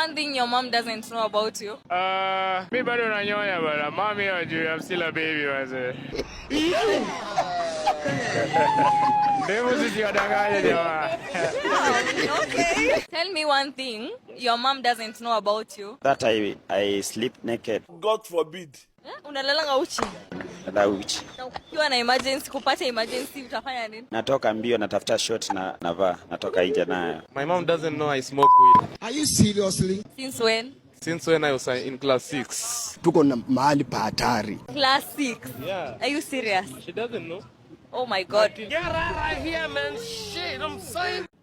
One thing your mom doesn't know about you. Mi bado nanyonya bana. Mami hajui, I'm still a baby wazee. Ndevu zisiwadanganye jamaa. Okay. Tell me one thing your mom doesn't know about you. That I sleep naked. God forbid. Eh? Unalalanga uchi. Na uchi. Na ukiwa na emergency, kupata emergency utafanya nini? Natoka mbio, natafuta short na navaa, natoka nje nayo. My mom doesn't know I smoke weed. Are you seriously? Since when? Since when I was in class 6. Tuko na mahali pa hatari. Class 6. Yeah. Are you serious? She doesn't know. Oh my God.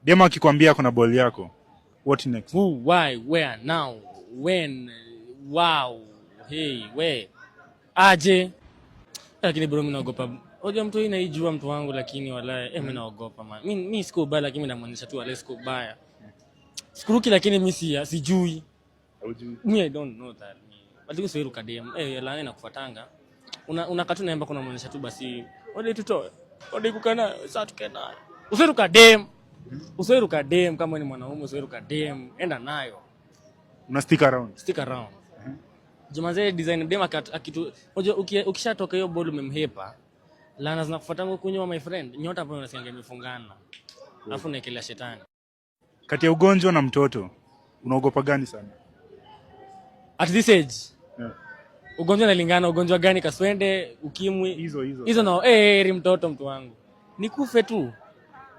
Dema akikwambia kuna ball yako. What next? Who, why, where, now, when, wow, hey, where, aje. Lakini bro, mimi naogopa. Unajua mtu hii naijua mtu wangu, lakini walai, mimi naogopa man. Mimi siko baya, lakini mimi namuonyesha tu walai siko baya. Sikuruki, lakini mimi si sijui. Mimi I don't know that. But sio ruka dem. Laana inakufuatanga. Una katu naemba kuna muonyesha tu basi. Ode tutoe. Ode kukana, sasa tukae nayo. Usiruka dem. Usiruka dem kama ni mwanaume, usiruka dem. Enda nayo. Una stick around. Stick around. Jumanze design dem akitu unajua ukishatoka hiyo ball umemhepa. Laana zinakufuatanga kunywa my friend. Nyota hapo unasikia imefungana. Alafu unaekelea shetani. Kati ya ugonjwa na mtoto, unaogopa gani sana? At this age. Yeah. Ugonjwa unalingana, ugonjwa gani? Kaswende, ukimwi? Hizo hizo. Hizo no, eri mtoto mtu wangu. Nikufe tu.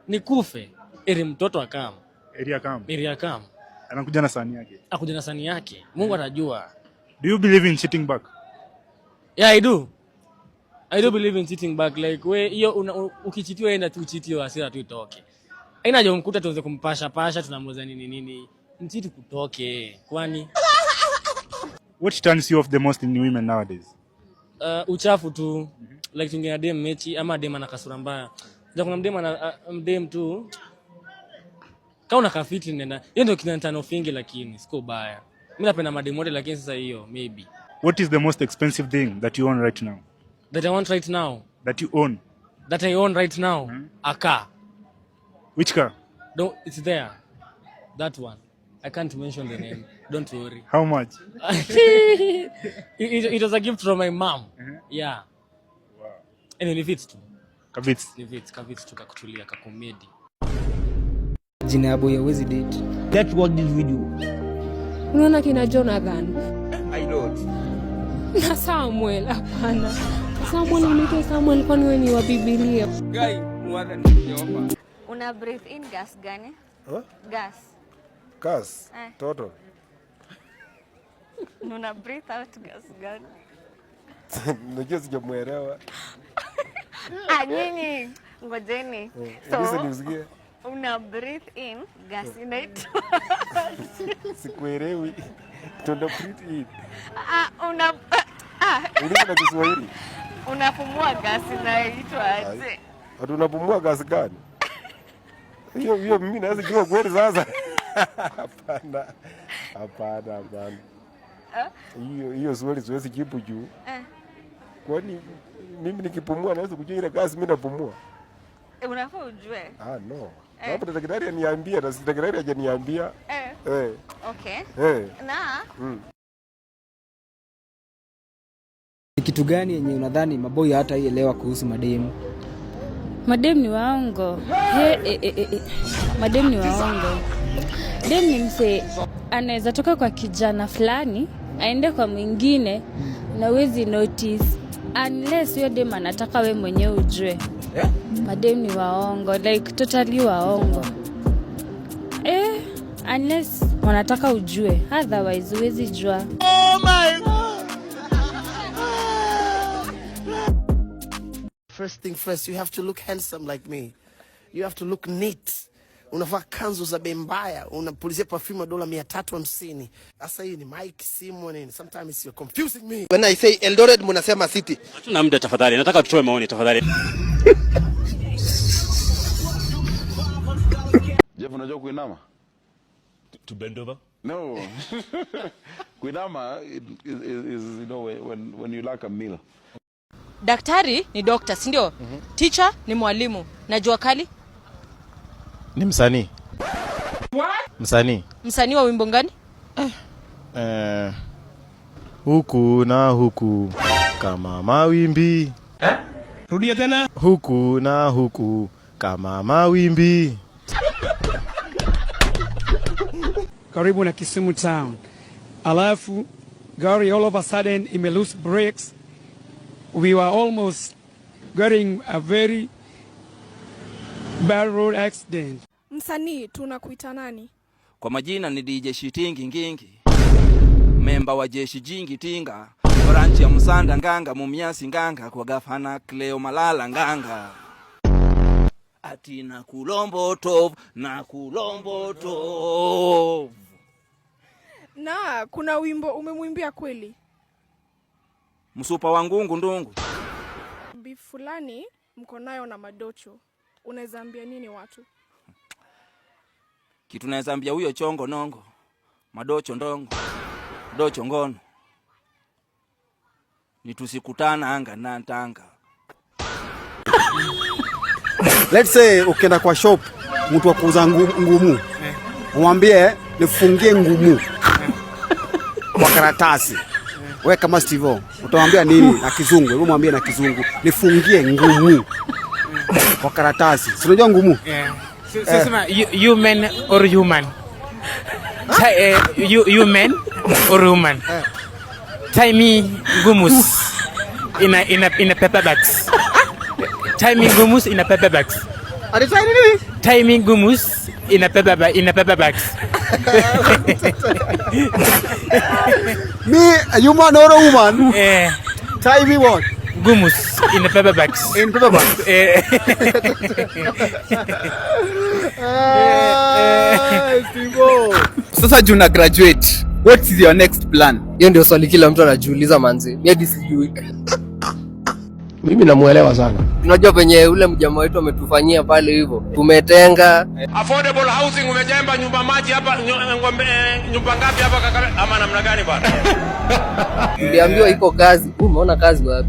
Nikufe. Eri mtoto akam. Eri akam. Eri akam. Anakuja na sahani yake. Akuja na sahani yake. Mungu atajua. Do you believe in cheating back? Yeah, I do. I do believe in cheating back. Like we hiyo ukichitiwa enda tu chitiwa, hasira tu itoke. Haina haja umkuta tuanze kumpasha pasha tunamuuliza nini nini. Mchiti kutoke. Kwani What turns you off the most in women nowadays? Uchafu tu. Like tungena dem mechi ama dem ana kasura mbaya. Ndio kuna mdem ana mdem tu. Kama una kafiti nenda. Hiyo ndio kinanitano fingi, lakini siko baya. Mimi napenda madem wote, lakini sasa hiyo maybe. What is the most expensive thing that you own right now? That I want right now. That you own. That I own right now. A car. Which car? Don't, it's there. That one. I can't mention the name. Don't worry. How much? It was a gift from my mom. Yeah. Wow. Anyway, ni fits tu. Kavits. Ni fits, kavits tu kakutulia kakomedi. Jina ya boy hawezi date. Let's watch this video. Unaona kina Jonathan I don't. Na Samuel? Hapana. Samuel, unaitwa Samuel, kwani wewe ni wa Biblia? Guy, mwana ni Jehova. Una breathe in gas gani? Huh? Gas. Gas. Eh. Total. Una breathe out gas gani? Najua sijamuelewa. Ah, nyinyi ngojeni. Ulize So, nisikie. Una breathe in gas inaitwa Sikuelewi. Tuna breathe in. Ah, una ah, Ulize na Kiswahili. Unapumua gas inaitwa aje? Ati unapumua gas gani? Hiyo hiyo mimi naweza jua kweli sasa? Hapana. Hapana, hapana. Hiyo hiyo swali siwezi jibu juu. Kwani mimi nikipumua naweza kujua ile gas mimi napumua? Unafaa ujue. Ah, no. Hapo daktari aniambia na si daktari hajaniambia. Eh. Eh. Okay. Eh. Na Ni kitu gani yenye unadhani maboi hata ielewa kuhusu mademu? Madem ni waongo. He, e, e, e, e. Madem ni waongo. Dem ni mse anaweza toka kwa kijana fulani aende kwa mwingine na huwezi notice unless huyo dem anataka we mwenyewe ujue. Madem ni waongo, like totally waongo. Unless wanataka ujue, otherwise huwezi jua. Oh my God. First thing first, you have to look handsome like me. You have to look neat. Unavaa kanzu za bei mbaya, unapulizia perfume ya $350. Sasa hii ni mic, simu, nini? Sometimes you're confusing me. When I say Eldoret munasema city. Hatuna muda tafadhali, nataka tutoe maoni tafadhali. Jeff, unajua kuinama? To bend over? No. Kuinama is when you lack a meal. Daktari ni doctor, si ndio? Teacher ni mwalimu. Na jua kali? Ni msanii. Msanii. Msanii wa wimbo gani? Eh, huku na huku kama mawimbi eh? Rudia tena. Huku na huku kama mawimbi. Karibu na Kisumu town, alafu gari all of a sudden ime lose brakes. We were almost getting a very bad road accident. Msanii, tunakuita nani? Kwa majina ni DJ Shitingi Ngingi, memba wa jeshi jingi tinga, branch ya Musanda nganga, Mumias nganga, kwa gafana Cleo Malala nganga, ati na kulombo tov na kulombo tov. Na kuna wimbo umemwimbia kweli? Msupa wa ngungu ndungu. Beef fulani mko nayo na Madocho, unaweza ambia nini watu? Kitu naweza ambia huyo chongo nongo, Madocho ndongo, docho ngono, ni tusikutana anga na ntanga. Let's say ukienda kwa shop, mtu wa kuuza ngumu, umwambie nifungie ngumu kwa karatasi. Wewe kama Steve utamwambia nini na Kizungu? Hebu mwambie na Kizungu, nifungie ngumu kwa karatasi. Si unajua ngumu? Yeah. So, so, sema you man or human? You man or woman? Tie me ngumus in a paper bags. Tie me ngumus in a paper bags. Ati tie nini? Tie me ngumus in a paper bags. Me, a human or a woman? Eh. Tie me what? Ngumus in a paper bags. In paper bags. Eh. Ah, Steve. Sasa juu una graduate, what is your next plan? Hiyo ndio swali kila mtu anajiuliza manzi. Mimi hadi sijui. Mimi namuelewa sana. Unajua venye ule mjamaa wetu ametufanyia pale hivyo, tumetenga. Affordable housing, umejenga nyumba maji hapa, ng'ombe, nyumba ngapi hapa kaka, ama namna gani bwana? Tuliambiwa iko kazi. Wewe umeona kazi wapi?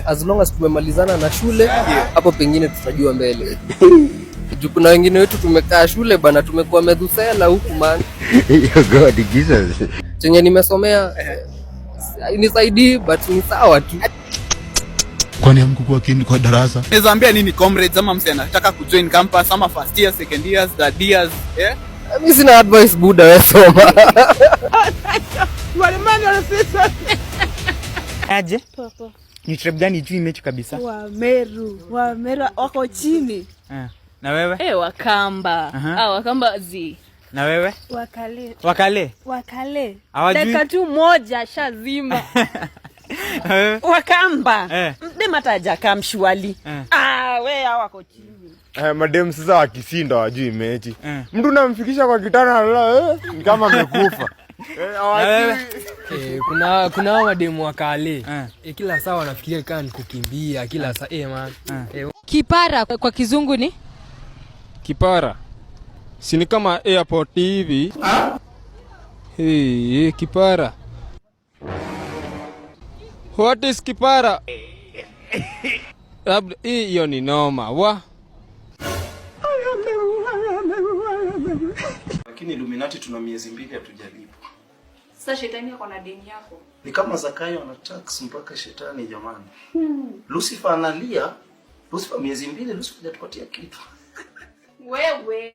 As long as tumemalizana na shule, hapo pengine tutajua mbele. Juu kuna wengine wetu tumekaa shule bana, tumekuwa Methusela huku man. God Jesus. Chenye nimesomea nisaidii, but ni sawa tu. Kwani hamkukuwa kini kwa darasa? Naweza ambia nini comrades ama mse anataka kujoin campus ama first year, second years, third years, eh? Mi sina advice buda, wewe soma. Aje? Ni tribe gani juu mechi kabisa? Wameru, Wameru wako chini. Eh. Na wewe? Eh, Wakamba. Ah, Wakamba zi. Na wewe? Wakale. Wakale? Wakale. Hawajui? Dakika tu moja shazima. Na wewe? Wakamba. Eh. Dem hata hajakaa mshwali. Eh. Ah, we hao wako chini. Eh, madem sasa wakishinda wajui mechi. Mtu namfikisha kwa kitanda analala, ni kama amekufa. Eh, hawajui. Eh, kuna hao mademu wa kale. Eh, kila saa wanafikiria kama ni kukimbia kila saa man. Eh, Kipara kwa Kizungu ni? Kipara si ni kama airport hivi? Hey, kipara. What is kipara? Labda hii hiyo ni noma wa Lakini Illuminati tuna miezi 2 hatujalipwa. Sasa shetani ako na deni yako. Ni kama Zakayo ana tax mpaka shetani jamani. Lucifer analia. Lucifer miezi 2, Lucifer hajatupatia kitu. Wewe.